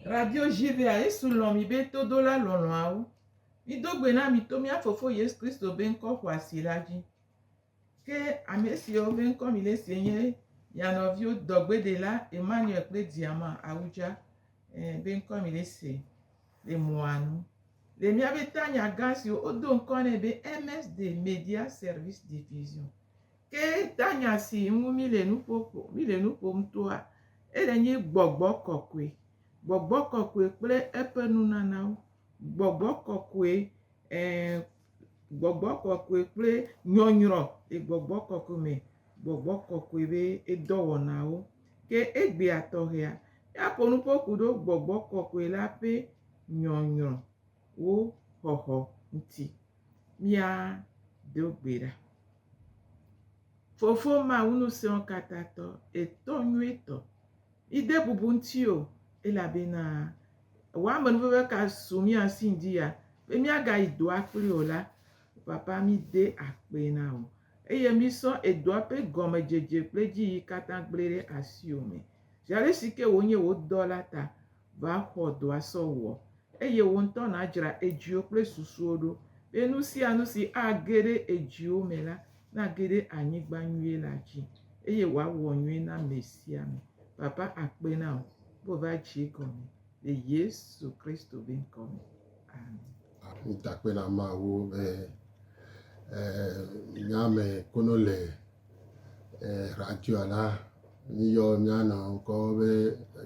Radio JVA Yesu lɔ̃ mi be todola lɔlɔ̃awo. Mido gbe na mi to mía Fofo Yesu Kristo be ŋkɔ xɔasi la dzi. Ke ame siwo be ŋkɔ mi le sie nye mia nɔviwo dɔgbeɖela Emmanuel kple Diama Awudza eh, be ŋkɔ mi le se le mɔa nu. Le míabe tanya gã siwo wodo ŋkɔ nɛ be MSD Media Service Diffusion. Ke tanya si ŋu míle nu ƒo míle nu ƒom toa, ele nye gbɔgbɔ kɔkɔe. Gbɔgbɔ kɔkɔe kple eƒe nunanawo. Gbɔgbɔ kɔkɔe eh, gbɔgbɔ kɔkɔe kple nyɔnyrɔ le gbɔgbɔ kɔkɔe me. Gbɔgbɔ kɔkɔe be edɔwɔnawo. Ke egbea tɔxɛa, míaƒo nu ƒo ku ɖo gbɔgbɔ kɔkɔe la ƒe nyɔnyrɔwo xɔxɔ ŋuti. Míado gbe ɖa. Fofo Mawu Ŋusẽwokatãtɔ, Etɔ nyuitɔ, míde bubu ŋutiwò elabena wò amenuveve ka su mía si ŋdi ya be míagayi dɔa kpli wò la, Papa míde akpe na wò eye mísɔ edɔa ƒe gɔmedzedze kple edziyiyi katã gblẽ ɖe asiwò me. Zi ale si ke wònye wò dɔ la ta, va xɔ dɔa sɔ wɔ, eye wò ŋutɔ nàdzra edziwo kple susuwo ɖo be nu sia nu si age ɖe edziwo me la nage ɖe anyigba nyui la dzi eye wòawɔ nyui na ame sia ame. Papa akpe na wò be wòva dze egɔme le Yesu Kristo be ŋkɔ me. Amen. Mida akpe na Mawu be mía me kono le radioa la, míyɔ mía nɔ ŋkɔ be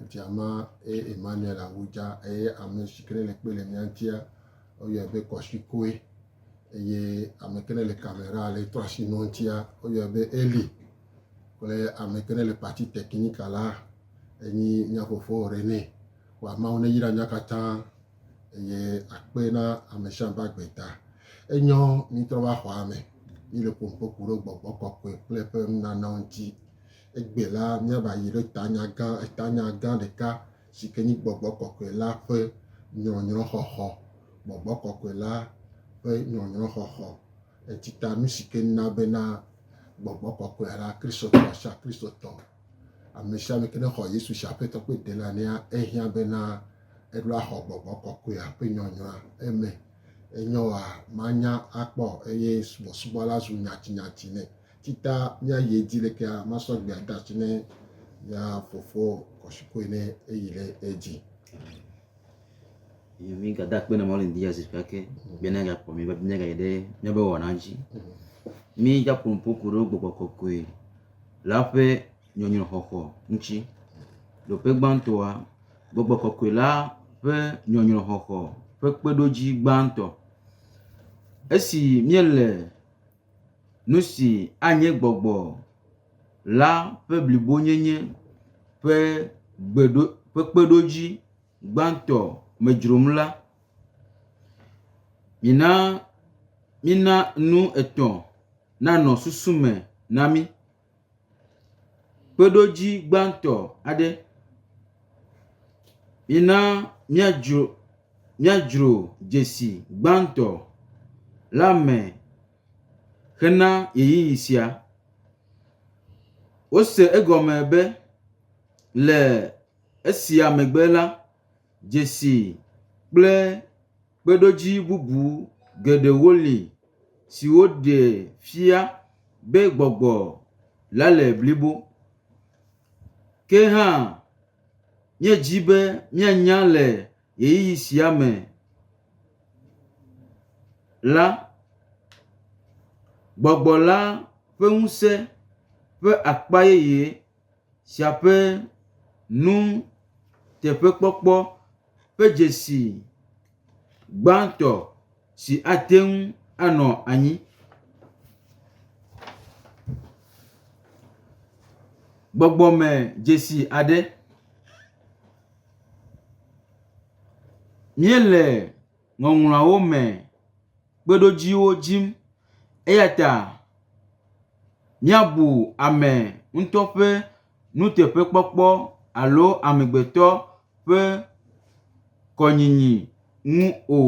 Diama eye Emmanuel Awudza eye ame si ke ne le kpe le mía ŋutia, woyɔe be Kɔshikoe eye ame ke ne le kamera le trɔ asi nua ŋutia, woyɔe be Eli kple ame ke ne le partie technique la, enyi mía fofo Rene. Kpoa Mawu ne yra mía katã eye akpe na ame sia ame ƒe agbe ta. Enyɔ mítrɔ va xɔa me, míle ƒom ƒo ku ɖe gbɔgbɔ kɔkɔe kple eƒe nunanawo ŋuti. Egbe la, míava yi ɖe tanya gã, etanya gã ɖeka si ke nyi gbɔgbɔ kɔkɔe la ƒe nyɔnyrɔxɔxɔ. Gbɔgbɔ kɔkɔe la ƒe nyɔnyrɔxɔxɔ. Etsi ta nu si ke na bena gbɔgbɔ kɔkɔe la, Kristotɔ sia Kristotɔ, ame sia ame ke ne xɔ Yesu si Aƒetɔ kple Ɖela nea, ehiã bena eɖo axɔ gbɔgbɔ kɔkɔea ƒe nyɔnyrɔa eme. Enyo oa, manya akpɔ eye subɔsubɔ la zu nyatinyati nɛ. Tita míayi edzi lekea, masɔ gbea de asi ne mía fofo Kɔshikoe ne eyi ɖe edzi. Eye mígada akpe na Mawu le ŋdi ya zi ɖeka ke be nagakpɔ mí be míagayi ɖe míaƒe wɔna dzi. Mídza ƒo nu ƒo ku ɖe gbɔgbɔ kɔkɔe la ƒe nyɔnyrɔxɔxɔ ŋuti. Ɖoƒe gbãtɔa, gbɔgbɔ kɔkɔe la ƒe nyɔnyrɔxɔxɔ ƒe kpeɖodzi gbãtɔ. Esi míele nu si anye gbɔgbɔ la ƒe blibonyenye ƒe gbeɖo ƒe kpeɖodzi gbãtɔ me dzrom la, mina mína nu etɔ̃ nanɔ susu me na mí. Kpeɖodzi gbãtɔ aɖe. Mina míadzro míadzro dzesi gbãtɔ la me hena ɣeyiɣi sia. Wose egɔme be le esia megbe la, dzesi kple kpeɖodzi bubu geɖewo li siwo ɖee fia be gbɔgbɔ la le blibo. Ke hã, míedi be míanya le ɣeyiɣi sia me la, gbɔgbɔ la ƒe ŋusẽ ƒe akpa yeye sia ƒe nuteƒekpɔkpɔ ƒe dzesi gbãtɔ si ate ŋu anɔ anyi. Gbɔgbɔme dzesi aɖe. Míele ŋɔŋlɔawo me kpeɖodziwo dim eya ta míabu ame ŋutɔ ƒe nuteƒekpɔkpɔ alo amegbetɔ ƒe kɔnyinyi ŋu o.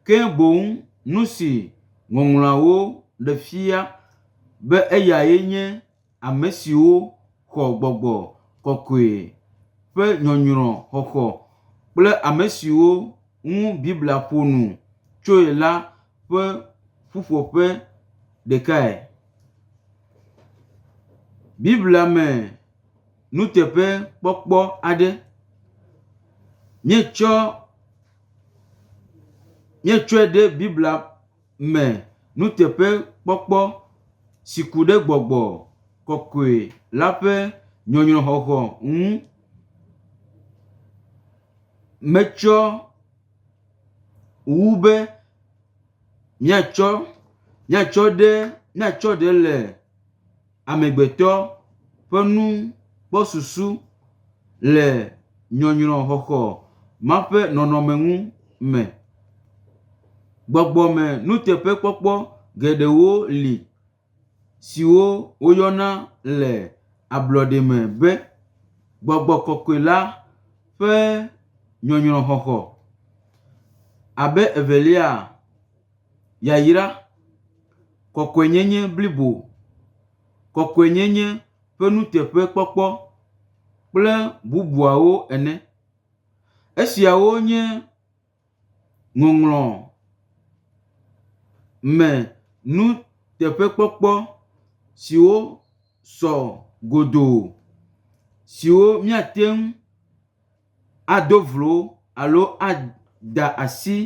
Ke boŋ nu si Ŋɔŋlɔawo ɖe fia be eyae nye ame siwo xɔ gbɔgbɔ kɔkɔe ƒe nyɔnyrɔxɔxɔ. kple ame siwo ŋu Biblia ƒo nu tsoe la ƒe ƒuƒoƒe ɖekae. Biblia me nuteƒekpɔkpɔ aɖe. Míetsɔ míetsɔe ɖe Biblia me nuteƒekpɔkpɔ si ku ɖe gbɔgbɔ kɔkɔe la ƒe nyɔnyrɔxɔxɔ ŋu metsɔ wu be míatsɔ míatsɔ ɖe míatsɔ ɖe le amegbetɔ ƒe nukpɔsusu le nyɔnyrɔxɔxɔ ma ƒe nɔnɔme ŋu me. Gbɔgbɔme nuteƒekpɔkpɔ geɖewo li siwo woyɔna le ablɔɖe me be gbɔgbɔ kɔkɔe la ƒe nyɔnyrɔxɔxɔ. Abe evelia, yayra, kɔkɔenyenye blibo, kɔkɔenyenye ƒe nuteƒekpɔkpɔ kple bubuawo ene. Esiawo nye ŋɔŋlɔ me nuteƒekpɔkpɔ siwo sɔ godoo siwo míate ŋu ado vlo alo ada asi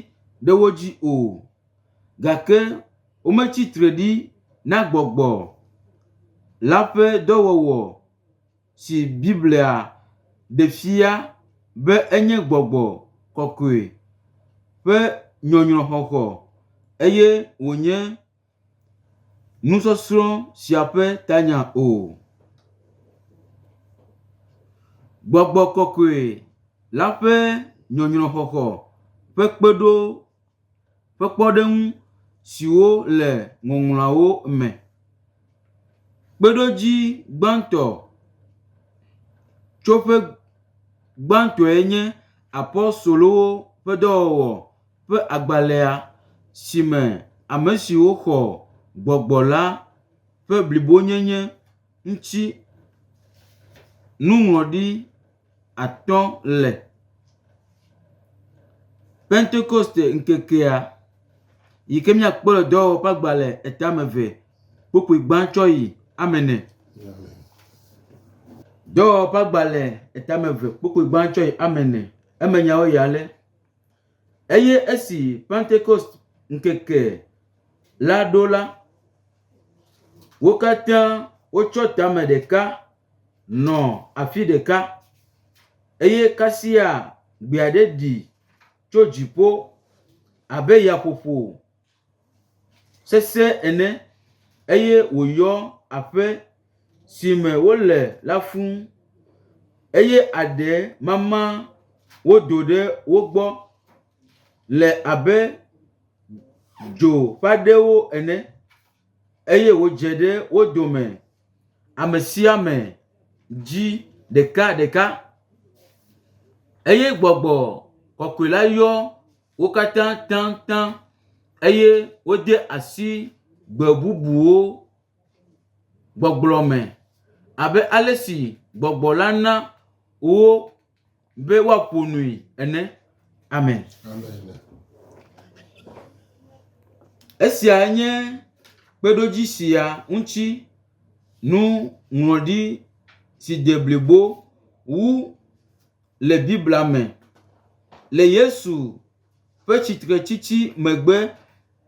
ɖe wo dzi o. Gake wometsi tre ɖi na gbɔgbɔ la ƒe dɔwɔwɔ si Biblia ɖe fia be enye gbɔgbɔ kɔkɔe ƒe nyɔnyrɔxɔxɔ eye wònye nusɔsrɔ̃ sia ƒe tanya o. Gbɔgbɔ kɔkɔe la ƒe nyɔnyrɔxɔxɔ ƒe kpeɖo ƒe kpɔɖeŋu siwo le Ŋɔŋlɔawo me. Kpeɖodzi gbãtɔ tsoƒe gbãtɔe nye apostolowo ƒe dɔwɔwɔ ƒe agbalẽa si me ame siwo xɔ gbɔgbɔ la ƒe blibonyenye ŋuti nuŋlɔɖi atɔ le. Pentekoste ŋkekea yi ke míakpɔ le dɔwɔwɔ ƒe agbalẽ etame eve kpukpui gbã tsɔ yi ame ene. Dɔwɔwɔ ƒe agbalẽ etame eve kpukpui gbã tsɔ yi ame ene. Emenyawo yi ale. Eye esi Pentekoste ŋkeke la ɖo la, wo katã wotsɔ tame ɖeka nɔ afi ɖeka eye kasia gbe aɖe ɖi tso dziƒo abe yaƒoƒo sesẽ ene eye wòyɔ aƒe si me wole la fũu eye aɖe mama wodo ɖe wo gbɔ le abe dzo ƒe aɖewo ene eye wòdze ɖe wo dome ame sia ame dzi ɖekaɖeka eye gbɔgbɔ kɔkɔe la yɔ wo katã taŋtaŋ eye wode asi gbe bubuwo gbɔgblɔ me abe ale si gbɔgbɔ la na wo be woaƒo nui ene. Amen. Amen. Esia nye kpeɖodzi sia ŋuti nuŋlɔɖi si de blibo wu le Biblia me. Le Yesu ƒe tsitretsitsi megbe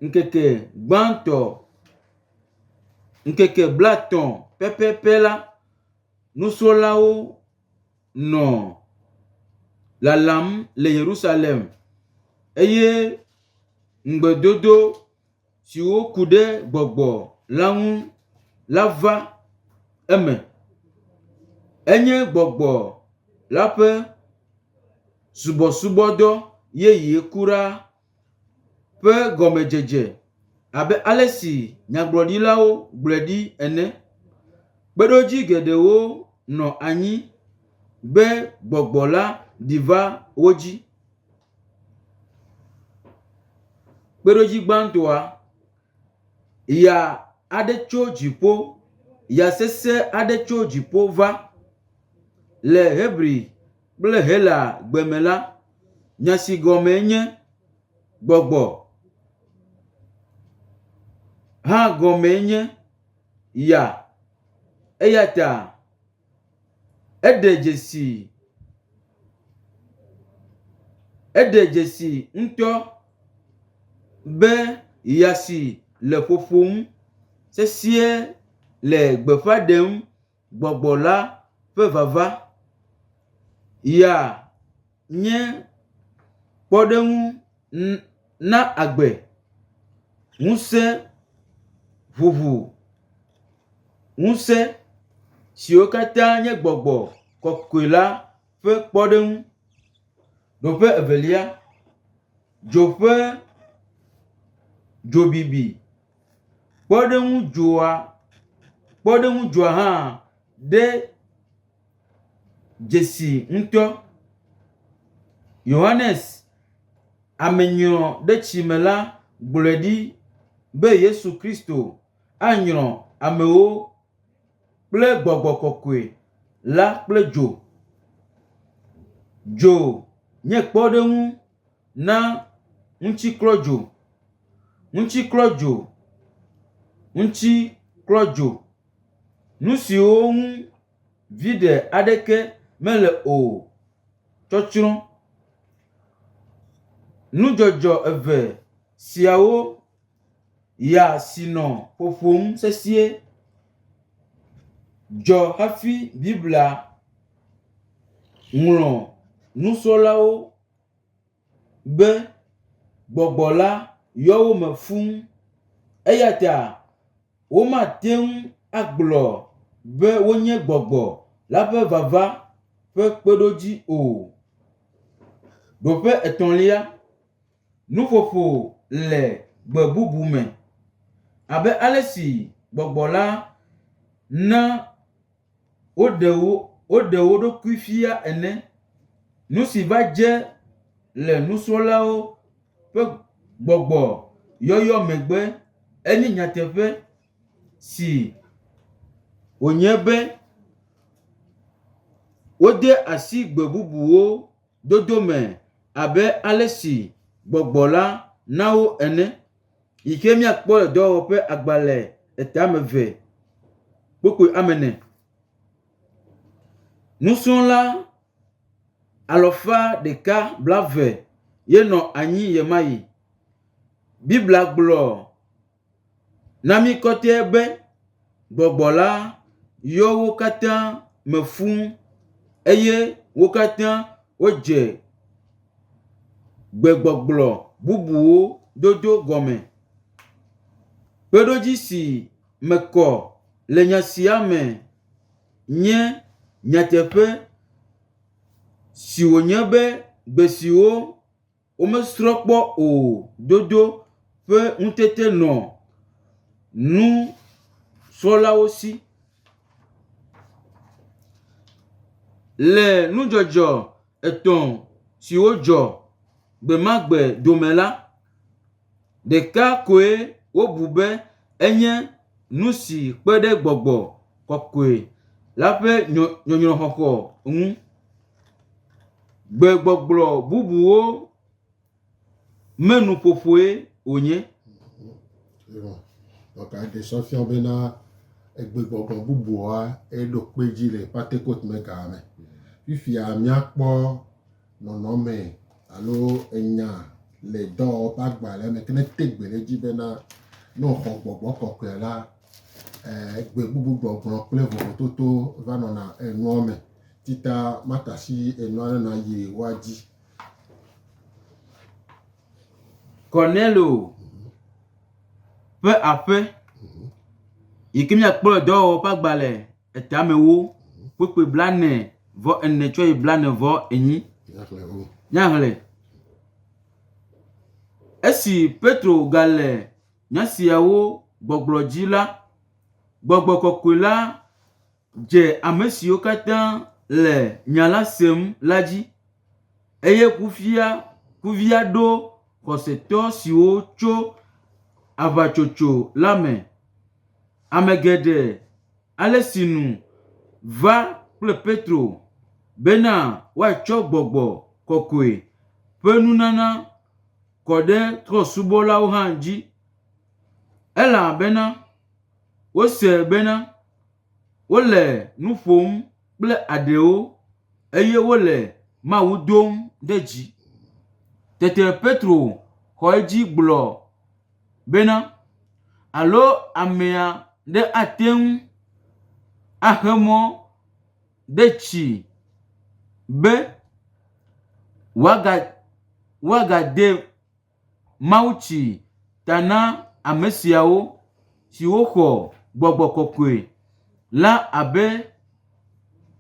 ŋkeke gbãtɔ, ŋkeke blaetɔ̃ pɛpɛpɛ la, nusrɔ̃lawo nɔ lalam le Yerusalem eye ŋugbedodo siwo ku ɖe gbɔgbɔ la ŋu la va eme. Enye gbɔgbɔ la ƒe subɔsubɔdɔ yeye kura ƒe gɔmedzedze abe ale si nyagblɔɖilawo gblɔe ɖi ene. Kpeɖodzi geɖewo nɔ anyi be gbɔgbɔ la ɖi va wo dzi. Kpeɖodzi gbãtɔa, ya aɖe tso dziƒo, ya sesẽ aɖe tso dziƒo va. Le Hebri kple Hela gbe me la, Nya si gɔmee nye gbɔgbɔ hã gɔmee nye ya. Eya ta eɖe dzesi eɖe dzesi ŋutɔ be ya si le ƒoƒom sesĩe le gbeƒã ɖem gbɔgbɔ la ƒe vava. Ya nye kpɔɖeŋu na agbe, ŋusẽ, ʋuʋu, ŋusẽ siwo katã nye gbɔgbɔ kɔkɔe la ƒe kpɔɖeŋu. Ɖoƒe evelia, dzo ƒe dzobibi. Kpɔɖeŋu dzoa, kpɔɖeŋu dzoa hã ɖe dzesi ŋutɔ. Yohanes Amenyrɔɖetsime la gblɔe ɖi be Yesu Kristo anyrɔ amewo kple gbɔgbɔ kɔkɔe la kple dzo. Dzo nye kpɔɖeŋu na ŋutiklɔdzo, ŋutiklɔdzo, ŋutiklɔdzo, nu siwo ŋu viɖe aɖeke mele o tsɔtsrɔ̃. Nudzɔdzɔ eve siawo ya si nɔ ƒoƒom sesĩe dzɔ hafi Biblia ŋlɔ nusrɔ̃lawo be gbɔgbɔ la yɔ wo me fũu. Eya ta womate ŋu agblɔ be wonye gbɔgbɔ la ƒe vava ƒe kpeɖodzi o. Ɖoƒe etɔ̃lia, nuƒoƒo le gbe bubu me. Abe ale si gbɔgbɔ la na woɖe wo, woɖe wo ɖokui fia ene. Nu si va dze le nusrɔ̃lawo ƒe gbɔgbɔ yɔyɔ megbe enye nyateƒe si wònye be wode asi gbe bubuwo dodo me abe ale si gbɔgbɔ la na wo ene. Yi ke míakpɔ le dɔwɔwɔ ƒe agbalẽ etame ve kpukpui ame ene. Nusrɔ̃la alafa ɖeka blave ye nɔ anyi ɣemaɣi. Biblia gblɔ na mí kɔtɛ be gbɔgbɔ la yɔ wo katã me fũu eye wo katã wodze gbegbɔgblɔ bubuwo dodo gɔme. Kpeɖodzi si me kɔ le nya sia me nye nyateƒe si wònye be gbe siwo womesrɔ̃ kpɔ o dodo ƒe ŋutete nɔ nusrɔ̃lawo si. Le nudzɔdzɔ etɔ̃ siwo dzɔ gbe ma gbe dome la, ɖeka koe wobu be enye nu si kpe ɖe gbɔgbɔ kɔkɔe la ƒe nyɔnyrɔxɔxɔ ŋu. Gbegbɔgblɔ bubuwo me nuƒoƒoe wònye. Donc eɖe sɔ fiɔ bena egbegbɔgblɔ bubua eɖo kpe dzi le Pentecote me game. Fifia míakpɔ nɔnɔme alo enya le dɔwɔwɔ ƒe agbalẽ me ke ne te gbe ɖe edzi bena ne woxɔ gbɔgbɔ kɔkɔe la, egbe bubu gbɔgblɔ kple vovototo va nɔna enua me. Tita matasi enua ne nayi woadzi. Kornelio ƒe aƒe yi ke míakpɔ le dɔwɔwɔ ƒe agbalẽ etamewo kpukpui blaene vɔ ene tsɔ yi blaene vɔ enyi. Míaxlẽ. Esi Petro gale nya siawo gbɔgblɔ dzi la, gbɔgbɔ kɔkɔe la dze ame siwo katã le nya la sem la dzi, eye kufia, kuvia ɖo xɔsetɔ siwo tso aʋatsotso la me. Ame geɖe ale si nu va kple Petro bena woatsɔ gbɔgbɔ kɔkɔe ƒe. ƒe nunana kɔ ɖe trɔ̃subɔlawo hã dzi, elabena wose bena wole nu ƒom kple aɖewo eye wole Mawu dom ɖe dzi. Tete Petro xɔ edzi gblɔ bena, Alo amea ɖe ate ŋu axe mɔ ɖe tsi be woagade mawutsi ta na ame siawo siwo xɔ gbɔgbɔ kɔkɔe la abe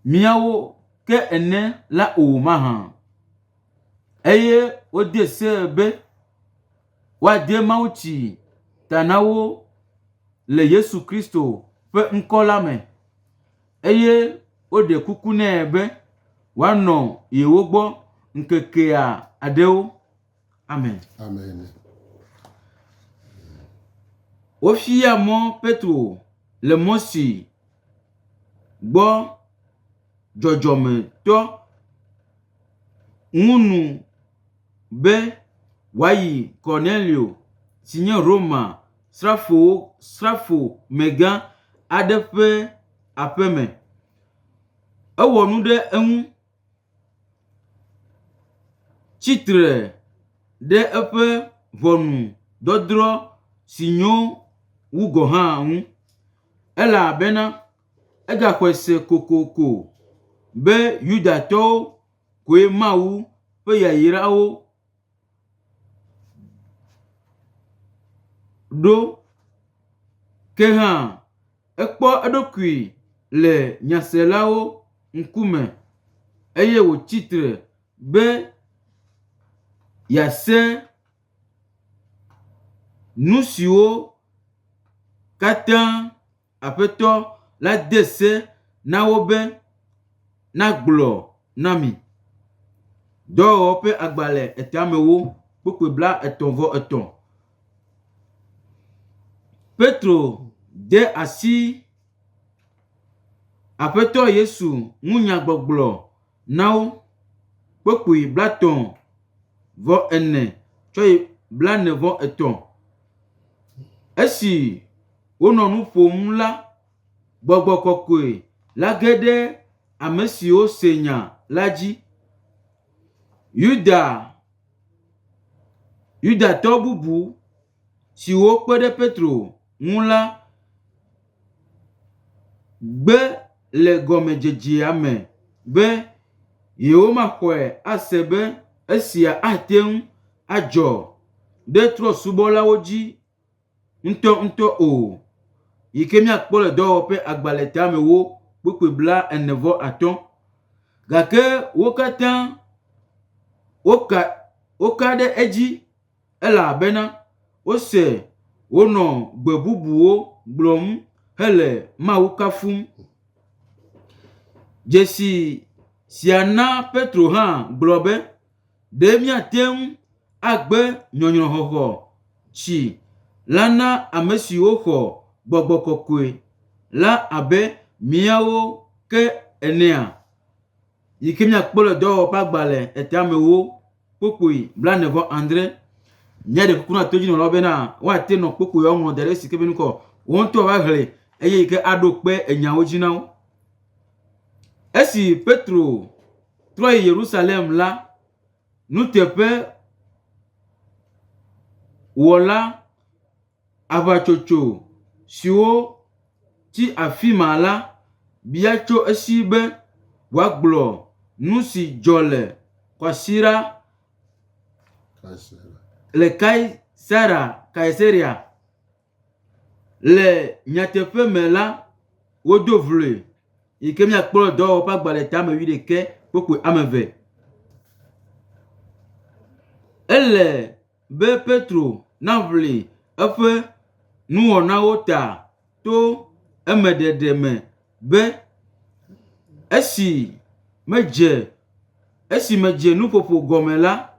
míawo ke ene la o mahã? Eye wode se be woade mawutsi ta na wo le Yesu Kristo ƒe ŋkɔ la me. Eye woɖe kuku nɛ be wòanɔ yewo gbɔ ŋkekea aɖewo. Amen. Amen. Wofia mɔ Petro le mɔ si gbɔ dzɔdzɔmetɔ ŋu nu be wòayi Kornelio si nye Roma srafowo srafomegã aɖe ƒe aƒe me. Ewɔ nu ɖe eŋu tsi tre ɖe eƒe ʋɔnudɔdrɔ̃ si nyo wu gɔ̃ hã ŋu elabena egaxɔe se kokoko be Yudatɔwo koe Mawu ƒe yayrawo ɖo. Ke hã, ekpɔ eɖokui le nyaselawo ŋkume eye wòtsi tre be yease nu siwo katã Aƒetɔ la de se na wo be, Nagblɔ na mi. Dɔwɔwɔ ƒe agbalẽ etamewo kpukpui 33. Petro de asi Aƒetɔ Yesu ŋu nya gbɔgblɔ na wo kpukpui 34 tsɔ yi 43. Esi wonɔ nu ƒom la, gbɔgbɔ kɔkɔe la ge ɖe ame siwo se nya la dzi. Yuda, Yudatɔ bubu siwo kpe ɖe Petro ŋu la gbe le gɔmedzedzea me be yewomaxɔe ase be esia ate ŋu adzɔ ɖe trɔ̃subɔlawo dzi ŋutɔŋutɔ o, yi ke míakpɔ le dɔwɔƒe agbalẽ tamewo kpukpui 45. Gake wo katã woka woka ɖe edzi elabena wose wonɔ gbe bubuwo gblɔm hele Mawu kafum. Dzesi sia na Petro hã gblɔ be, Ɖe míate ŋu agbe nyɔnyrɔxɔxɔ tsi la na ame siwo xɔ gbɔgbɔ kɔkɔe la abe míawo ke enea? Yi ke míakpɔ le Dɔwɔwɔ ƒe agbalẽ etamewo kpukpui 49. Míaɖe kuku na todzinɔlawo bena woate nɔ kpukpuiawo ŋlɔ da ɖe esi ke be nukɔ wo ŋutɔ woaxlẽ eye yi ke aɖo kpe enyawo dzi na wo. Esi Petro trɔ yi Yerusalem la, nuteƒewɔla aʋatsotso siwo tsi afi ma la bia tso esi be wòagblɔ nu si dzɔ le kwasiɖa le Kaisarea Kaisarea. Le nyateƒe me la, wodo vloe yi ke míakpɔ le dɔwɔwɔ ƒe agbalẽ tame wuiɖekɛ kpukpui ame eve. Ele be Petro naʋli eƒe nuwɔnawo ta to emeɖeɖe me be, Esi medze esi medze nuƒoƒo gɔme la,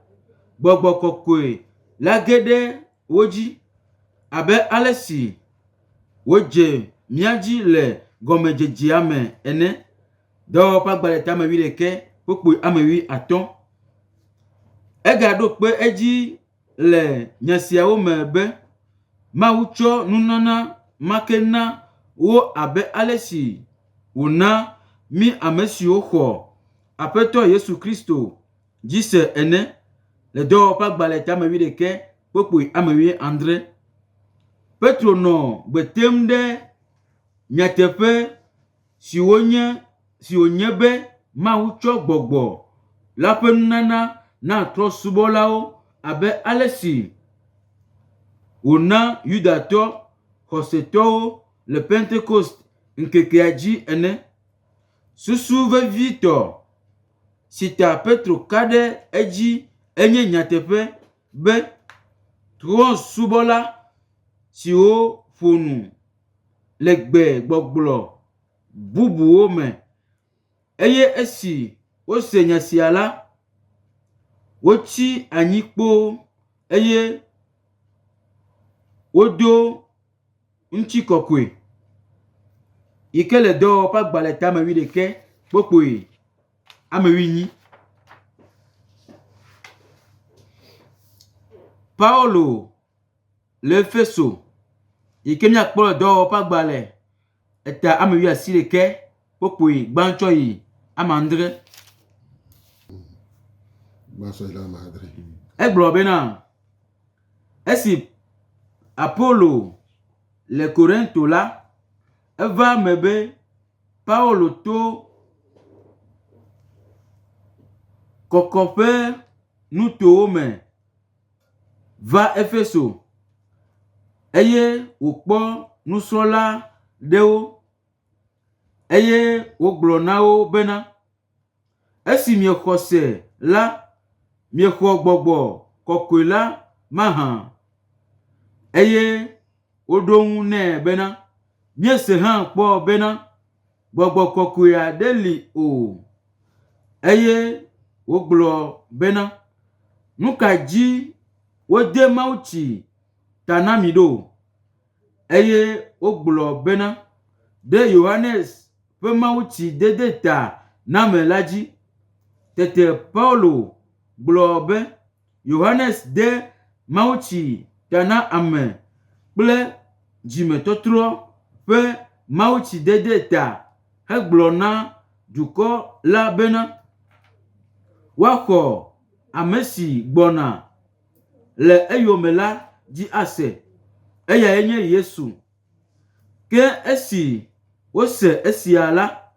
gbɔgbɔ kɔkɔe la ge ɖe wo dzi abe ale si wòdze mía dzi le gɔmedzedzea me ene. Dɔwɔwɔ ƒe agbalẽ tame wuiɖekɛ kpukpui ame wuiatɔ̃. Egaɖo kpe edzi le nya siawo me be Mawu tsɔ nunana ma ke na wo abe ale si wòna mí ame siwo xɔ Aƒetɔ Yesu Kristo dzi se ene le Dɔwɔwɔ ƒe agbalẽ tame wuiɖekɛ kpukpui ame wuiadre. Petro nɔ gbe tem ɖe nyateƒe si wonye si wònye be Mawu tsɔ gbɔgbɔ la ƒe nunana na trɔ̃subɔlawo abe ale si wòna Yudatɔ xɔsetɔwo le Pentekoste ŋkekea dzi ene. Susu vevitɔ si ta Petro ka ɖe edzi enye nyateƒe be trɔ̃subɔla siwo ƒo nu le gbegbɔgblɔ bubuwo me. Eye esi wose nya sia la, wotsi anyi kpoo eye wodo ŋutikɔkɔe yi ke le dɔwɔwɔ ƒe agbalẽ tame wuiɖekɛ kpokpoe ame wuienyi. Paulo le Efeso yi ke míakpɔ le dɔwɔwɔ ƒe agbalẽ eta ame wuiasiɖekɛ kpokpoe gbãtɔ yi ame adre. Gbãtɔ yi ame adre. Egblɔ bena esi Apolo le Korinto la, eva eme be Paulo to kɔkɔƒe nutowo me va Efeso eye wòkpɔ nusrɔ̃la ɖewo eye wògblɔ na wo bena, Esi miexɔ se la, miexɔ gbɔgbɔ kɔkɔe la mahã? Eye woɖo ŋu nɛ bena, Míese hã kpɔ bena gbɔgbɔ kɔkɔe aɖe li o. Eye wogblɔ bena, Nu ka dzi wode mawutsi ta na mi ɖo? Eye wogblɔ bena, Ɖe Yohanes ƒe mawutsi dede ta na ame la dzi. Tete Paulo gblɔ be, Yohanes de mawutsi ta na ame kple dzimetɔtrɔ ƒe mawutsidede ta hegblɔ na dukɔ la bena, woaxɔ ame si gbɔna le eyome la dzi ase, eyae nye Yesu. Ke esi wose esia la,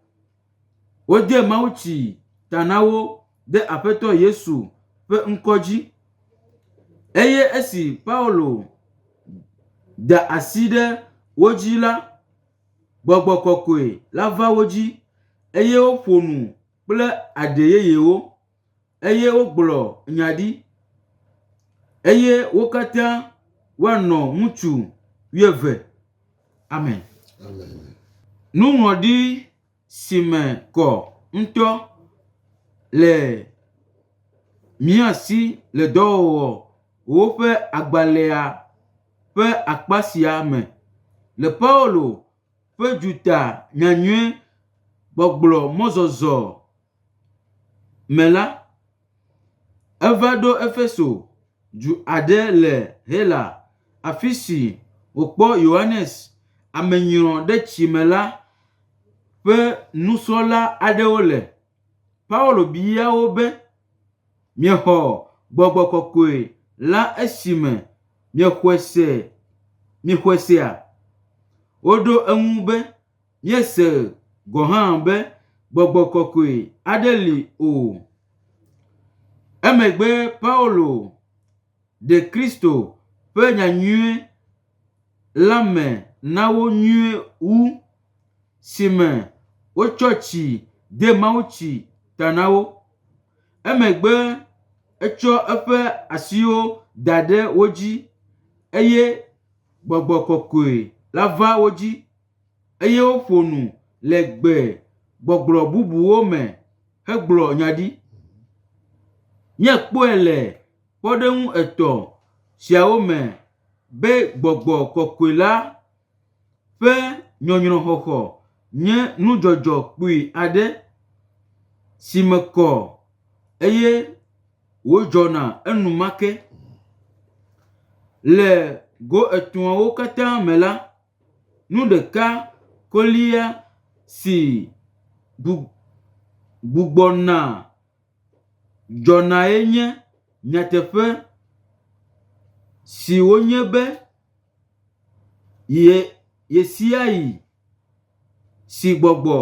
wode mawutsi ta na wo ɖe Aƒetɔ Yesu ƒe ŋkɔ dzi. Eye esi Paulo da asi ɖe wo dzi la, gbɔgbɔ kɔkɔe la va wo dzi eye woƒo nu kple aɖe yeyewo eye wogblɔ nya ɖi eye wo katã woanɔ ŋutsu wuieve. Amen. Amen. Nuŋlɔɖi si me kɔ ŋutɔ le mía si le dɔwɔwɔ woƒe agbalẽa ƒe akpa sia me. Le Paulo ƒe duta nyanyui gbɔgblɔ mɔzɔzɔ me la, eva ɖo Efeso, du aɖe le Hela, afi si wòkpɔ Yohanes Amenyrɔɖetsimela la ƒe nusrɔ̃la aɖewo le. Paulo bia wo be, Miexɔ gbɔgbɔ kɔkɔe la esime miexɔe se miexɔe sea? Woɖo eŋu be, Míese gɔ̃ hã be gbɔgbɔ kɔkɔe aɖe li o. Emegbe Paulo ɖe Kristo ƒe nyanyui la me na wo nyuie wu, si me wotsɔ tsi de mawutsi ta na wo. Emegbe etsɔ eƒe asiwo da ɖe wo dzi eye gbɔgbɔ kɔkɔe la va wo dzi eye woƒo nu le gbe gbɔgblɔ bubuwo me hegblɔ nya ɖi. Míekpɔe le kpɔɖeŋu etɔ̃ siawo me be gbɔgbɔ kɔkɔe la ƒe nyɔnyrɔxɔxɔ nye nudzɔdzɔ kpui aɖe si me kɔ eye. wòdzɔna enumake. Le go etɔ̃awo katã me la, nu ɖeka kolia si gbugbɔna dzɔnae nye nyateƒe si wonye be ɣesiaɣi si gbɔgbɔ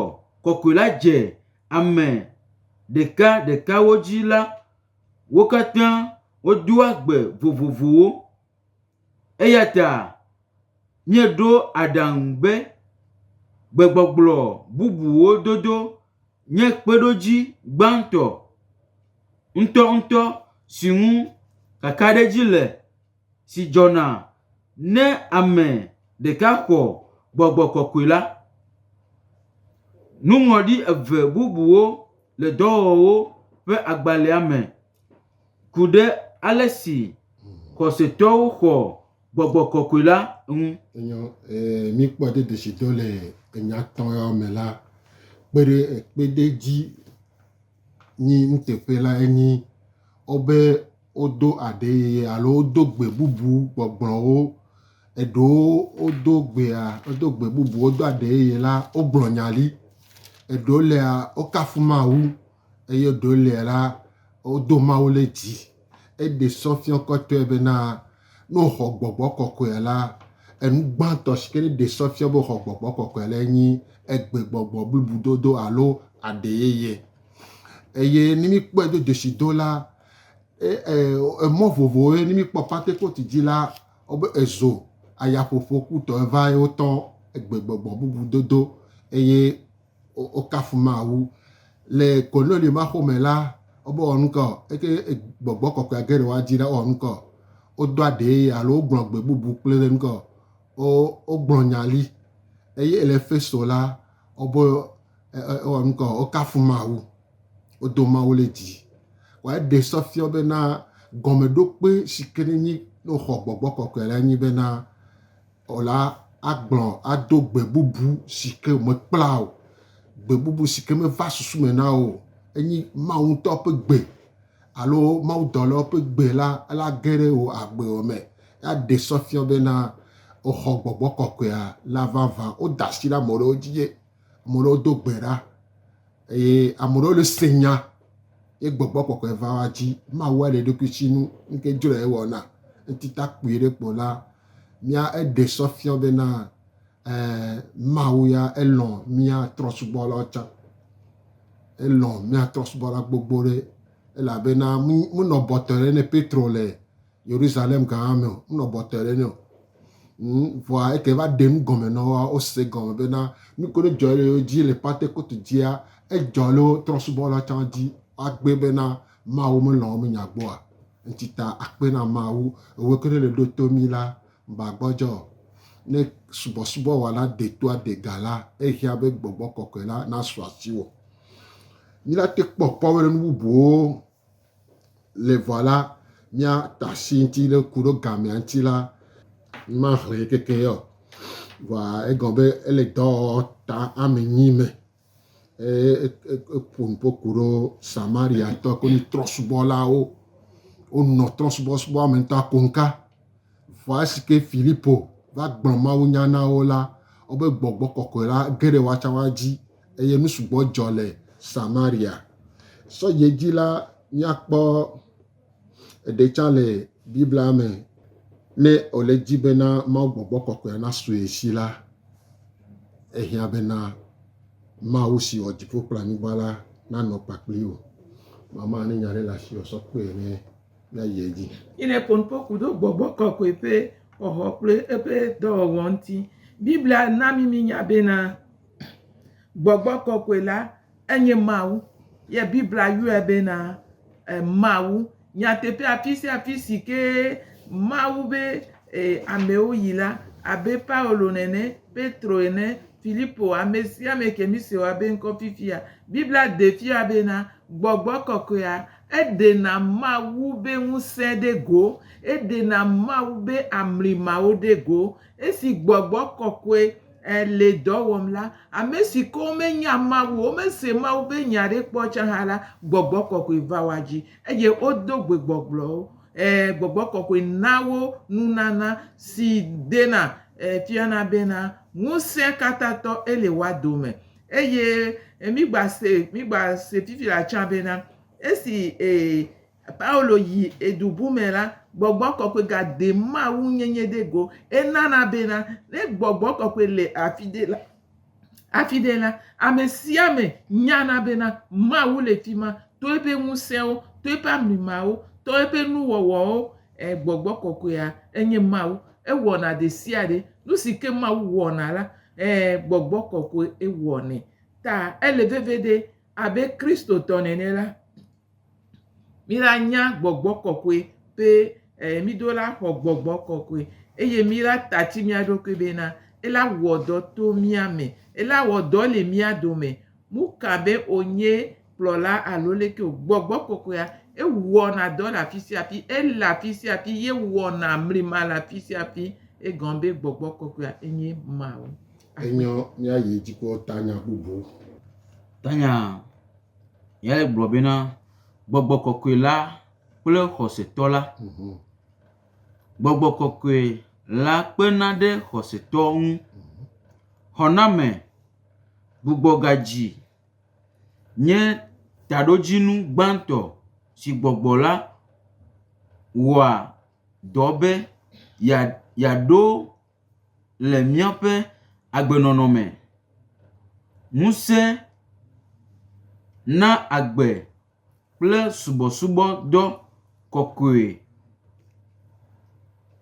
kɔkɔe la dze ame ɖekaɖekawo dzi la, wo katã wodoa gbe vovovowo. Eya ta míeɖo aɖaŋu be gbegbɔgblɔ bubuwo dodo nye kpeɖodzi gbãtɔ ŋutɔŋutɔ si ŋu kakaɖedzi le si dzɔna ne ame ɖeka xɔ gbɔgbɔ kɔkɔe la. Nuŋlɔɖi eve bubuwo le Dɔwɔwɔwo ƒe agbalẽa me ku ɖe ale si xɔsetɔwo xɔ gbɔgbɔ kɔkɔe la ŋu. Enyo, ee, míkpɔ de dzesi do le enya tɔ̃ yawo me la, kpe ɖe kpe ɖe dzi nyi nuteƒe la enyi wobe wodo aɖe yeye alo wodo gbe bubu gbɔgblɔwo. Eɖewo wodo gbea, wodo gbe bubu, wodo aɖe yeye la, wogblɔ nya li. Eɖewo lia, wokafu Mawu eye eɖewo lia la, wodo Mawu ɖe dzi. Eɖe sɔ fiɔ kɔtɔe bena ne woxɔ gbɔgbɔ kɔkɔea la, enu gbãtɔ si ke ne ɖe sɔ fiɔ be woxɔ gbɔgbɔ kɔkɔea lae nyi egbegbɔgbɔ bubu dodo alo aɖe yeye. Eye ne míkpɔe do dzesi do la, e, e, emɔ vovovowoe ne míkpɔ Pantekoti dzi la, wobe ezo ayaƒoƒo kutɔ eva ye wotɔ egbegbɔgbɔ bubu dodo eye wokafu Mawu. Le Kornelio ma xome la, wobe wɔ nukɔ eke gbɔgbɔ kɔkɔea ge ɖe woa dzi la wowɔ nukɔ wodo aɖee alo wogblɔ gbe bubu kple ɖe nukɔ wogblɔ nya li eye le Efeso la wobe ewɔ nukɔ wokafu Mawu wodo Mawu le dzi. Wa eɖe sɔ fiɔ bena gɔmeɖokpe si ke ne nyi ne woxɔ gbɔgbɔ kɔkɔe la nyi bena Wòla agblɔ ado gbe bubu si ke mekpla o, gbe bubu si ke meva susu me na o. Enyi Mawu ŋutɔ ƒe gbe alo mawudɔlawo ƒe gbe la, ela ge ɖe wò agbewò me. Eaɖe sɔ fiɔ bena woxɔ gbɔgbɔ kɔkɔea la vavã. Woda asi ɖe ame ɖewo dzi ye ame ɖewo do gbe ɖa eye ame ɖewo le se nya ye gbɔgbɔ kɔkɔe va wa dzi. Mawua le eɖokui si nu nuke dzroe ewɔna. Ŋuti ta kpui ɖe kpo la, mía eɖe sɔ fiɔ bena eh, Mawu ya elɔ̃ mía trɔsubɔlawo tsã. Elɔ̃ mía trɔsubɔla gbogbo ɖe elabena menɔ bɔtɔe ɖe ne Petro le Yerusalem gã me o. Menɔ bɔtɔe ɖe ne o. Vɔa eke va ɖe nu gɔme na woa, wose gɔme bena nu ke ne dzɔ ɖe wo dzi le Pantekote dzia, edzɔ ɖe wo trɔsubɔla tsã dzi. Woagbe bena Mawu melɔ̃ wo menya gbɔa. Ŋti ta akpe na Mawu, ewɔe ke ne le ɖo to mí la, ŋba gbɔdzɔ o. Ne subɔsubɔ wɔla detoa de ga la, ehiã be gbɔgbɔ kɔkɔe la nasu asiwò. Mí la te kpɔ kpɔɖeŋu bubuwo le vɔa la, mía ta asi ŋti ɖe ku ɖo gamea ŋti la, ma xlẽ keke yɔ. Vɔa egɔme be ele dɔwɔwɔ ta ame nyi me. Eƒo nuƒo ku ɖo Samariatɔ ku ni trɔ̃subɔlawo. Wonɔ trɔ̃subɔsubɔa me ŋutɔ akoŋka. Vɔa esi ke Filipo va gblɔ mawunya na wo la, wobe gbɔgbɔ kɔkɔe la ge ɖe woatsã woa dzi eye nu sugbɔ dzɔ le Samaria. Sɔ yi edzi la, míakpɔ eɖe tsã le Biblia me ne wòle dzi bena Mawu gbɔgbɔ kɔkɔea nasu ye si la, ehiã bena Mawu si wɔ dziƒo kple anyigba la nanɔ kpakpli wò. Mama ne nya ɖe le asiwò sɔ kpee ne míayi edzi. Yi ne ƒo nuƒo ku ɖo gbɔgbɔ kɔkɔe ƒe xɔxɔ kple eƒe dɔwɔwɔ ŋuti. Biblia na mí mínya bena gbɔgbɔ kɔkɔe la enye Mawu. Ye Biblia yɔe bena Mawu. Nyateƒe afi sia afi si ke Mawu be amewo yi la, abe Paulo nene, Petro ene, Filipo, ame sia ame ke míse woabe ŋkɔ fifia, Biblia ɖe fia bena gbɔgbɔ kɔkɔea eɖena Mawu be ŋusẽ ɖe go, eɖena Mawu be amlimawo ɖe go. Esi gbɔgbɔ kɔkɔe. Le dɔ wɔm la, ame si ke womenya Mawu o, womese Mawu ƒe nya ɖe kpɔ tsã hã la, gbɔgbɔ kɔkɔe va woa dzi eye wodo gbegbɔgblɔwo. E, gbɔgbɔ kɔkɔe na wo nunana si dena e, fiana bena ŋusẽ katãtɔ ele woa dome. Eye mígba se, mígba se fifi la tsã bena esi e, Paulo yi edu bu me la, gbɔgbɔ kɔkɔe gade Mawu nyenye ɖe go. Enana bena ne gbɔgbɔ kɔkɔe le afi ɖe la, afi ɖe la, ame sia ame nyana bena Mawu le fi ma to eƒe ŋusẽwo, to eƒe amlimawo, to eƒe nuwɔwɔwo. E, gbɔgbɔ kɔkɔea enye Mawu. Ewɔna ɖesiaɖe. Nu si ke Mawu wɔna la, e, gbɔgbɔ kɔkɔe ewɔnɛ. Ta ele veviɖe abe Kristotɔ nene la, Mi la nya gbɔgbɔ kɔkɔe be e mi do la xɔ gbɔgbɔ kɔkɔe eye mi la tati mia ɖokui bena ela wɔ dɔ to mia me, ela wɔ dɔ le mia dome. Mu ka be onye kplɔla alo leke o, gbɔgbɔ kɔkɔea ewɔna dɔ le afisiafi, ele afisiafi ye wɔna mlima le afisiafi. Egɔme be gbɔgbɔ kɔkɔea enye Mawu. Enyɔ míayi edzi kpɔ tanya bubu. Tanya Ya le gblɔ bena, Gbɔgbɔ kɔkɔe la kple xɔsetɔ la. Gbɔgbɔ kɔkɔe la kpena ɖe xɔsetɔ ŋu. Xɔname gbugbɔgadzi nye taɖodzinu gbãtɔ si gbɔgbɔ la wɔa dɔ be yeaɖo le míaƒe agbenɔnɔ me. Ŋusẽ na agbe kple subɔsubɔdɔ kɔkɔe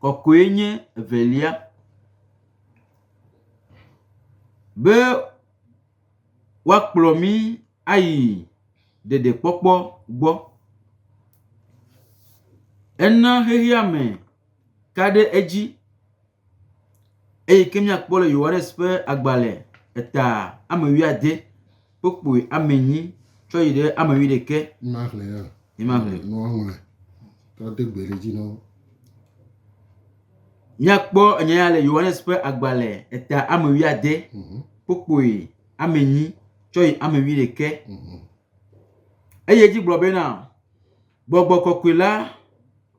kɔkɔe nye evelia. Be woakplɔ mí ayi ɖeɖekpɔkpɔ gbɔ. Ena xexea me ka ɖe edzi eye ke míakpɔ le Yohanes ƒe agbalẽ eta ame wuiade kpukpui ame enyi tsɔ yi ɖe ame wuiɖekɛ. Mímaxlẽ ya. Mímaxlẽ. Nua ŋlɔe. Trɔ de gbe ɖe edzi na wo. Míakpɔ enya ya le Yohanes ƒe agbalẽ eta ame wuiade kpukpui ame enyi tsɔ yi ame wuiɖekɛ. Eye edzi gblɔ bena, Gbɔgbɔ kɔkɔe la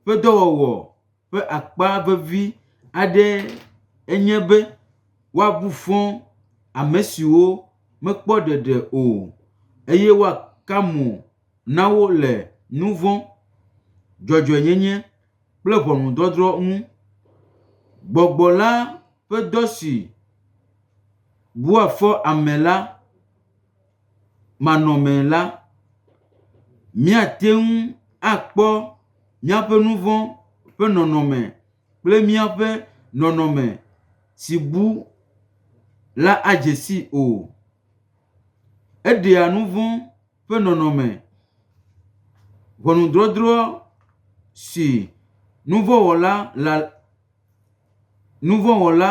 ƒe dɔwɔwɔ ƒe akpa vevi aɖe enye be woabu fɔ ame siwo mekpɔ ɖeɖe o eye woaka mo na wo le nu vɔ̃, dzɔdzɔenyenye kple ʋɔnudɔdrɔ̃ ŋu. Gbɔgbɔ la ƒe dɔ si bua fɔ ame la manɔmee la, míate ŋu akpɔ míaƒe nu vɔ̃ ƒe nɔnɔme kple míaƒe nɔnɔme si bu la adze sii o. Eɖea nu vɔ̃ ƒe nɔnɔme, ʋɔnudɔdrɔ̃ si nuvɔ̃wɔla la nuvɔ̃wɔla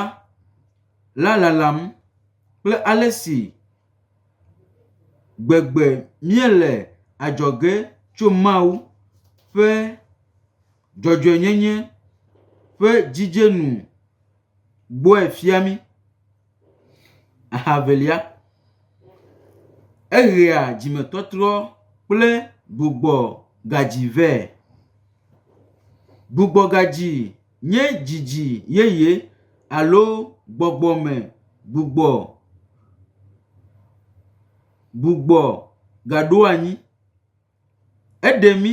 la lalam kple ale si gbegbe míele adzɔge tso Mawu ƒe dzɔdzɔenyenye ƒe dzidzenu gbɔe fia mí. Aha evelia, ehea dzimetɔtrɔ kple gbugbɔgadzi vɛ. Gbugbɔgadzi nye dzidzi yeye alo gbɔgbɔme gbugbɔ gbugbɔ gaɖo anyi. Eɖe mí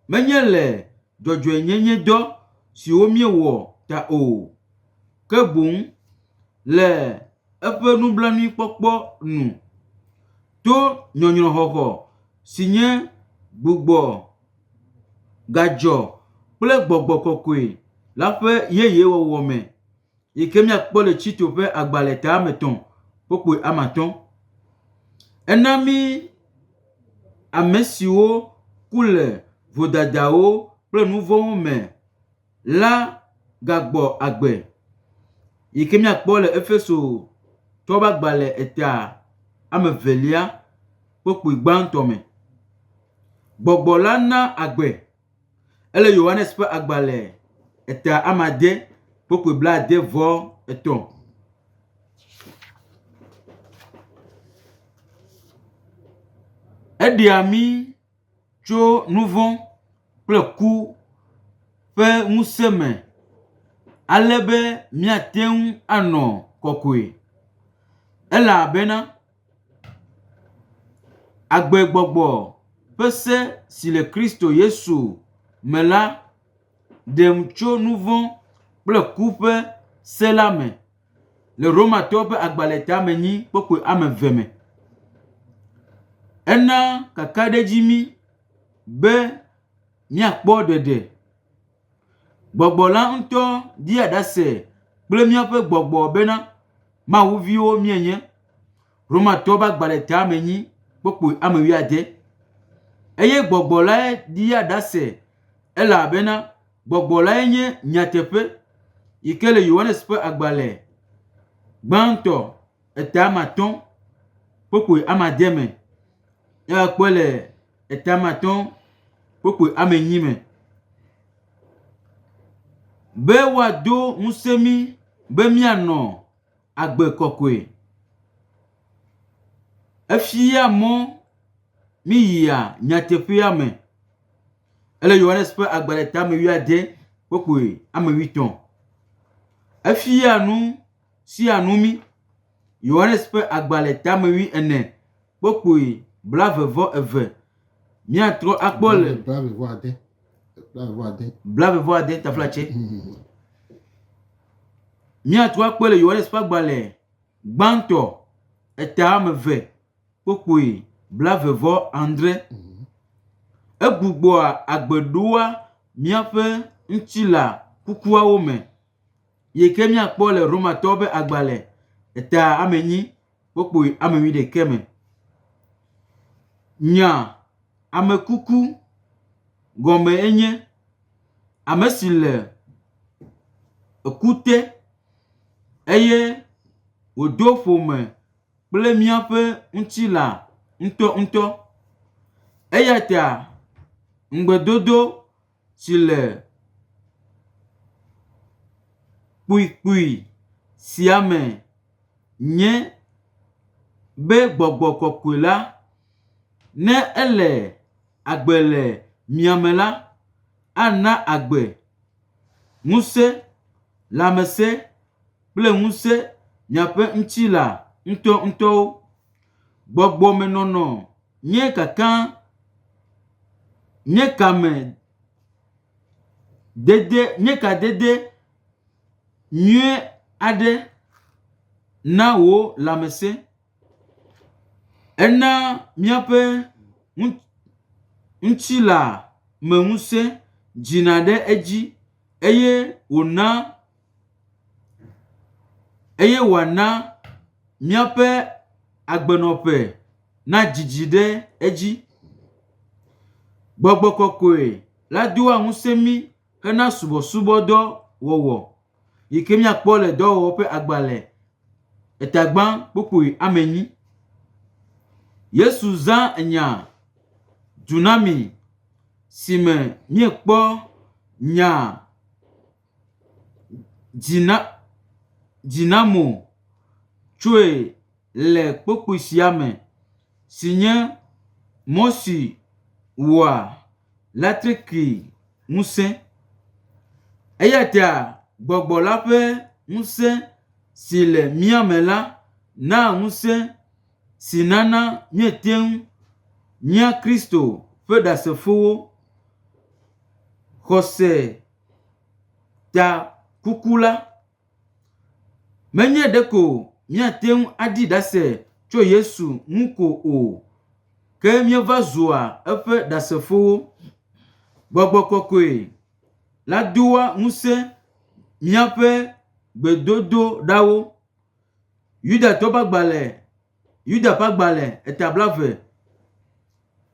menye le dzɔdzɔenyenyedɔ siwo míewɔ ta o, ke boŋ le eƒe nublanuikpɔkpɔ nu to nyɔnyrɔxɔxɔ si nye gbugbɔ gadzɔ kple gbɔgbɔ kɔkɔe la ƒe yeyewɔwɔ me yi ke míakpɔ le Tito ƒe agbalẽ ta ame etɔ̃ kpukpui ame atɔ̃. Ena mí ame siwo ku le vodadawo kple nu vɔ̃wo me la gagbɔ agbe yi ke míakpɔ le Efeso tɔwo ƒe agbalẽ eta ame evelia kpukpui gbãtɔ me. Gbɔgbɔ la na agbe. Ele Yohanes ƒe agbalẽ eta ame ade kpukpui blaade vɔ etɔ̃. Eɖea mí tso nu vɔ̃ kple ku ƒe ŋusẽ me ale be míate ŋu anɔ kɔkɔe. Elabena agbegbɔgbɔ ƒe se si le Kristo Yesu me la ɖem tso nu vɔ̃ kple ku ƒe se la me. Le Romatɔwo ƒe agbalẽ tame nyi kpukpui ame eve me. Ena kakaɖedzi mí be míakpɔ ɖeɖe. Gbɔgbɔ la ŋutɔ ɖia ɖase kple míaƒe gbɔgbɔ bena Mawu viwo míenye. Romatɔwo ƒe agbalẽ tame nyi kpukpui ame wuiade. Eye gbɔgbɔ lae ɖia ɖase elabena Gbɔgbɔ lae nye nyateƒe yi ke le Yohanes ƒe agbalẽ gbãtɔ eta ame atɔ̃ kpukpui ame ade me. Míagakpɔe le eta ame atɔ̃ kpukpui ame enyi me. Be woado ŋusẽ mí be míanɔ agbe kɔkɔe. Efia mɔ mí yia nyateƒea me. Ele Yohanes ƒe agbalẽ tame wuiade kpukpui ame wuietɔ̃. Efia nu sia nu mí. Yohanes ƒe agbalẽ tame wuiene kpukpui blaeve vɔ eve. Míatrɔ akpɔ le Blaeve vɔ ade. Blaeve vɔ ade. Blaeve vɔ ade taflatse. Míatrɔ akpɔe le Yohanes ƒe agbalẽ gbãtɔ eta ame eve kpukpui blaeve vɔ adre. Egbugbɔa agbe ɖoa míaƒe ŋutilã kukuawo me, yi ke míakpɔ le Romatɔwo ƒe agbalẽ eta ame enyi kpukpui ame wuiɖekɛ me. Nya ame kuku gɔme enye ame si le eku te eye wòdo ƒome kple míaƒe ŋutilã ŋutɔŋutɔ. Eya ta ŋugbedodo si le kpuikpui sia me nye be gbɔgbɔ kɔkɔe la, ne ele agbe le mia me la, ana agbe, ŋusẽ, lãmesẽ kple ŋusẽ miaƒe ŋutilã ŋutɔŋutɔwo. Gbɔgbɔmenɔnɔ nye kaka nye kame dede nye kadede nyuie aɖe na wò lãmesẽ. Ena míaƒe ŋutilãmeŋusẽ dzina ɖe edzi eye wòna eye wòana míaƒe agbenɔƒe nadzidzi ɖe edzi. Gbɔgbɔ kɔkɔe la doa ŋusẽ mí hena subɔsubɔdɔ wɔwɔ yi ke míakpɔ le dɔwɔwɔ ƒe agbalẽ etagbã kpukpui ame enyi. Yesu zã nya dunami si me míekpɔ nya dzina dzinamo tsoe le kpukpui sia me si nye mɔ si wɔa latriki ŋusẽ. Eya ta gbɔgbɔ la ƒe ŋusẽ si le mía me la naa ŋusẽ si nana míete ŋu nyea Kristo ƒe ɖasefowo. Xɔse ta kuku la, menye ɖeko míate ŋu aɖi ɖase tso Yesu ŋu ko o, ke míeva zua eƒe ɖasefowo. Gbɔgbɔ kɔkɔe la doa ŋusẽ míaƒe gbedodoɖawo. Yudatɔ ƒe agbalẽ, Yuda ƒe agbalẽ eta blaeve,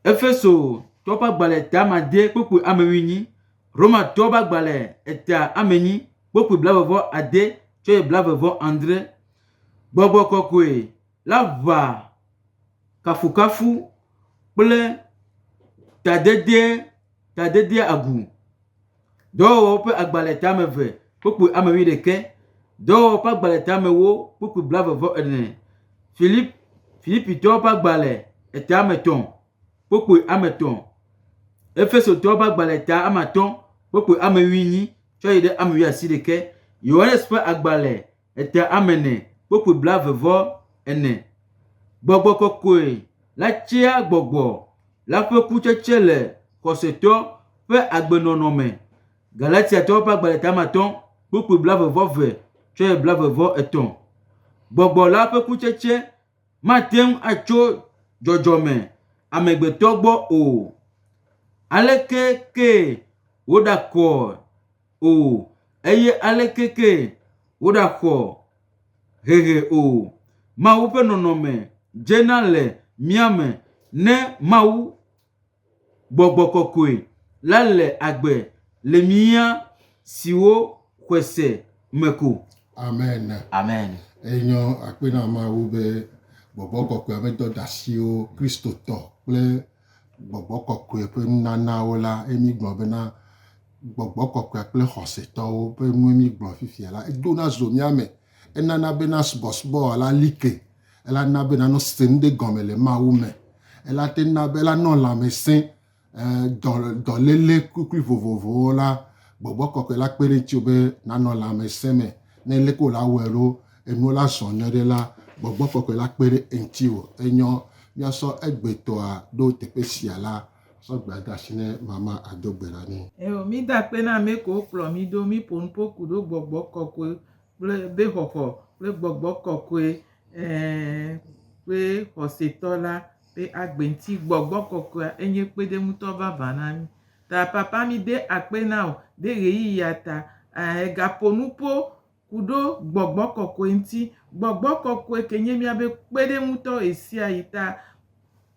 Efesotɔ ƒe agbalẽ eta ame ade kpukpui ame wuienyi, Romatɔ ƒe agbalẽ eta ame enyi kpukpui blaeve vɔ ade tsɔ yi blaeve vɔ adre. Gbɔgbɔ kɔkɔe la ʋã kafukafu kple tadede tadedeagu. Dɔwɔwɔwo ƒe agbalẽ tame eve kpukpui ame wuiɖekɛ, Dɔwɔwɔwo ƒe agbalẽ tame ewo kpukpui blaeve vɔ ene, Filip Filipitɔwo ƒe agbalẽ etame etɔ̃. kpukpui 9. Efesotɔwo ƒe agbalẽ ta 5, kpukpui 90 tsɔ yi ɖe 89. Yohanes ƒe agbalẽ eta 4, kpukpui 44. Gbɔgbɔ kɔkɔe la tsea gbɔgbɔ la ƒe kutsetse le xɔsetɔ ƒe agbenɔnɔ me. Galatiatɔwo ƒe agbalẽ ta 5, kpukpui 22 tsɔ yi 23. Gbɔgbɔ la ƒe kutsetse mate ŋu atso dzɔdzɔme amegbetɔ gbɔ o. Aleke kee woɖakɔe o eye aleke kee woɖaxɔ hehe o, Mawu ƒe nɔnɔme dzena le mía me ne Mawu Gbɔgbɔ kɔkɔe la le agbe le mía siwo xɔe se me ko. Amen. Amen. Enyo akpe na Mawu be gbɔgbɔ kɔkɔea ƒe dɔdasiwo, Kristotɔ kple gbɔgbɔ kɔkɔe ƒe nunanawo la, eye mígblɔ bena gbɔgbɔ kɔkɔea kple xɔsetɔwo ƒe nue mígblɔ fifia la, edona zo mía me. Enana bena subɔsubɔwɔla la li ke. Ela na be nanɔ se nu ɖe gɔme le Mawu me. Ela te na be ela nɔ lãmesẽ, dɔ, dɔléle kukui vovovowo la, gbɔgbɔ kɔkɔe la kpe ɖe ŋutiwò be nanɔ lãmesẽ me. Ne leke wòle awɔe ɖo, enuwo la zɔ nyuie ɖe la, gbɔgbɔ kɔkɔe la kpe ɖe ŋutiwò. Enyɔ míasɔ egbetɔa ɖo teƒe sia la, sɔ gbea de asi ne mama ado gbe ɖa nɛ. Eo, mída akpe na ame kewo kplɔ mí ɖo, míƒo nuƒo ku ɖo gbɔgbɔ kɔkɔe kple be xɔxɔ kple gbɔgbɔ kɔkɔe ɛɛ kple xɔsetɔ la ƒe agbe ŋuti. Gbɔgbɔ kɔkɔea enye kpeɖeŋutɔ vavã na mí. Ta papa mi de akpe na wò ɖe ɣeyiɣia ta. Ɛɛ gaƒo nuƒo ku ɖo gbɔgbɔ kɔkɔe ŋuti. Gbɔgbɔ kɔkɔe ke nye míabe kpeɖeŋutɔ ɣesiaɣi ta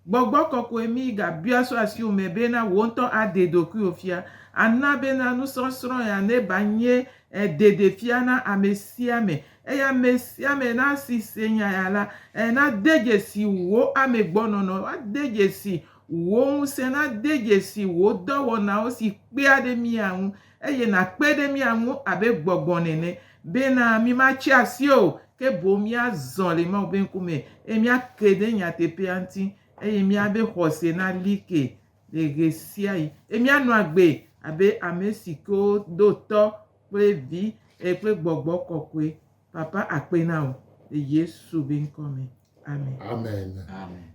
Gbɔgbɔ kɔkɔe mí gabia so asiwò me bena wò ŋutɔ aɖe ɖokuiwò fia. Ana bena nusɔsrɔ̃ ya neva nye ɖeɖefia na amesiame eye amesiame nasi se nya ya la, nade dzesi wò amegbɔnɔnɔ, woade dzesi wò ŋusẽ, nade dzesi wò dɔwɔnawo si kpea ɖe mía ŋu eye nàkpe ɖe mía ŋu abe gbɔgbɔ nene bena mímatsi asi o, ke boŋ míazɔ le Mawu ƒe ŋkume, eye míake ɖe nyateƒea ŋuti, eye míabe xɔse nali ke le ɣesiaɣi, eye míanɔ agbe abe ame si ke wodo Tɔ kple Vi kple Gbɔgbɔ Kɔkɔe. Papa akpe na wò le Yesu be ŋkɔ me. Amen. Amen. Amen.